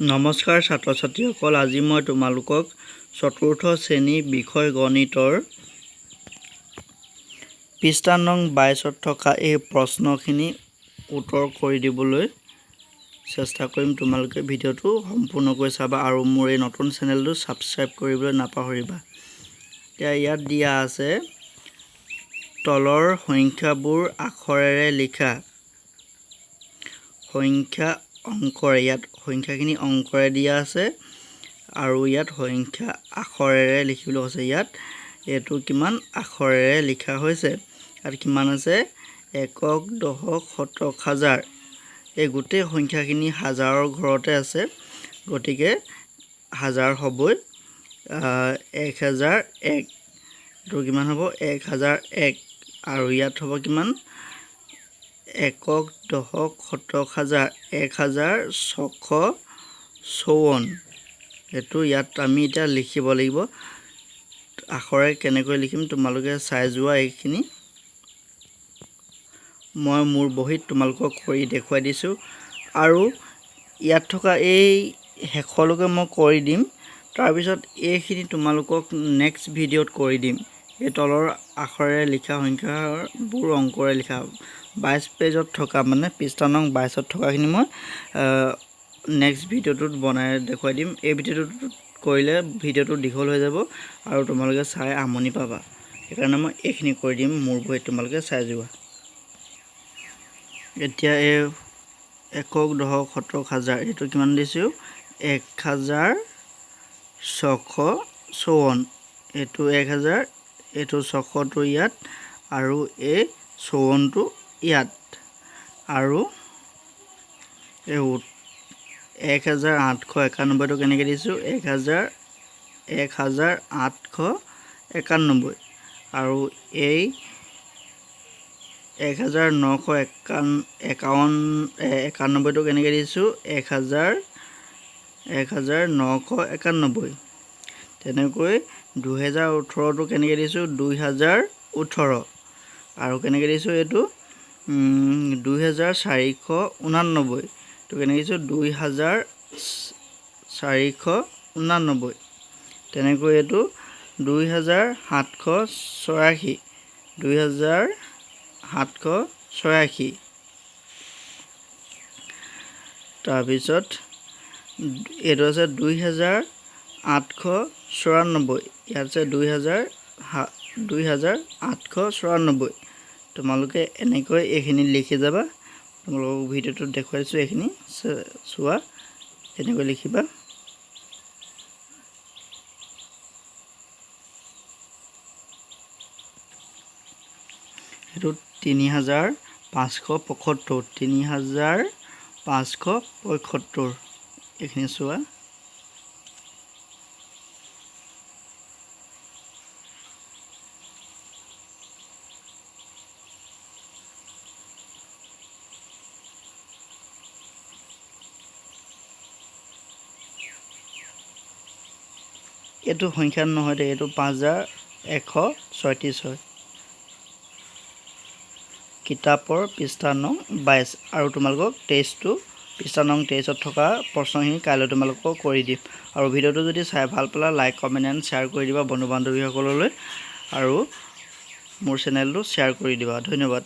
নমস্কাৰ ছাত্ৰ ছাত্ৰীসকল, আজি মই তোমালোকক চতুৰ্থ শ্ৰেণী বিষয় গণিতৰ পৃষ্ঠা নং 22ত থকা এই প্ৰশ্নখিনি উত্তৰ কৰি দিবলৈ চেষ্টা কৰিম। তোমালোকে ভিডিঅ'টো সম্পূৰ্ণকৈ চাবা আৰু মোৰ এই নতুন চেনেলটো ছাবস্ক্ৰাইব কৰিবলৈ নাপাহৰিবা। এতিয়া ইয়াত দিয়া আছে তলৰ সংখ্যাবোৰ আখৰেৰে লিখা। সংখ্যা অংকৰে, ইয়াত সংখ্যাখিনি অংকৰে দিয়া আছে আৰু ইয়াত সংখ্যা আখৰেৰে লিখিবলৈ কৈছে। ইয়াত এইটো কিমান আখৰেৰে লিখা হৈছে, ইয়াত কিমান আছে একক, দশক, শতক, হাজাৰ। এই গোটেই সংখ্যাখিনি হাজাৰৰ ঘৰতে আছে, গতিকে হাজাৰ হ'বই। 1001, এইটো কিমান হ'ব 1001। আৰু ইয়াত হ'ব কিমান একক, দশক, শতক, হাজাৰ, 1654। এইটো ইয়াত আমি এতিয়া লিখিব লাগিব। আখৰে কেনেকৈ লিখিম তোমালোকে চাই যোৱা। এইখিনি মই মোৰ বহীত তোমালোকক কৰি দেখুৱাই দিছোঁ আৰু ইয়াত থকা এই শেষলৈকে মই কৰি দিম। তাৰপিছত এইখিনি তোমালোকক নেক্সট ভিডিঅ'ত কৰি দিম। এই তলৰ আখৰেৰে লিখা সংখ্যাবোৰ অংকৰে লিখা 22 পেজত থকা, মানে পৃষ্ঠা নং 22ত থকাখিনি মই নেক্সট ভিডিঅ'টোত বনাই দেখুৱাই দিম। এই ভিডিঅ'টোত কৰিলে ভিডিঅ'টো দীঘল হৈ যাব আৰু তোমালোকে চাই আমনি পাবা, সেইকাৰণে মই এইখিনি কৰি দিম মোৰ বহীত, তোমালোকে চাই যোৱা। এতিয়া এই একক, দশক, শতক, হাজাৰ, এইটো কিমান দিছোঁ 1654। এইটো 1000, এইটো 600টো ইয়াত আৰু এই 54টো ইয়াত। আৰু এই 1891টো কেনেকৈ দিছোঁ 1891। আৰু এই 1991টো কেনেকৈ দিছোঁ 1991। তেনেকৈ 2018টো কেনেকৈ দিছোঁ 2018। আৰু কেনেকৈ দিছোঁ এইটো 2489। এইটো কেনেকৈ দিছোঁ 2489। তেনেকৈ এইটো 2786, 2786। তাৰপিছত এইটো আছে 2894, ইয়াত আছে 2894। তোমালোকে এনেকৈ এইখিনি লিখি যাবা। তোমালোকক ভিডিঅ'টোত দেখুৱাইছোঁ, এইখিনি চোৱা কেনেকৈ লিখিবা। এইটো 3575, 3575, এইখিনি চোৱা। এইটো সংখ্যা নহয় দেই, এইটো 5136 হয়। কিতাপৰ পৃষ্ঠা নং 22। আৰু তোমালোকক 23টো পৃষ্ঠা নং 23ত থকা প্ৰশ্নখিনি কাইলৈ তোমালোকক কৰি দিম। আৰু ভিডিঅ'টো যদি চাই ভাল পালা লাইক, কমেণ্ট এণ্ড শ্বেয়াৰ কৰি দিবা বন্ধু বান্ধৱীসকললৈ আৰু মোৰ চেনেলটো শ্বেয়াৰ কৰি দিবা। ধন্যবাদ।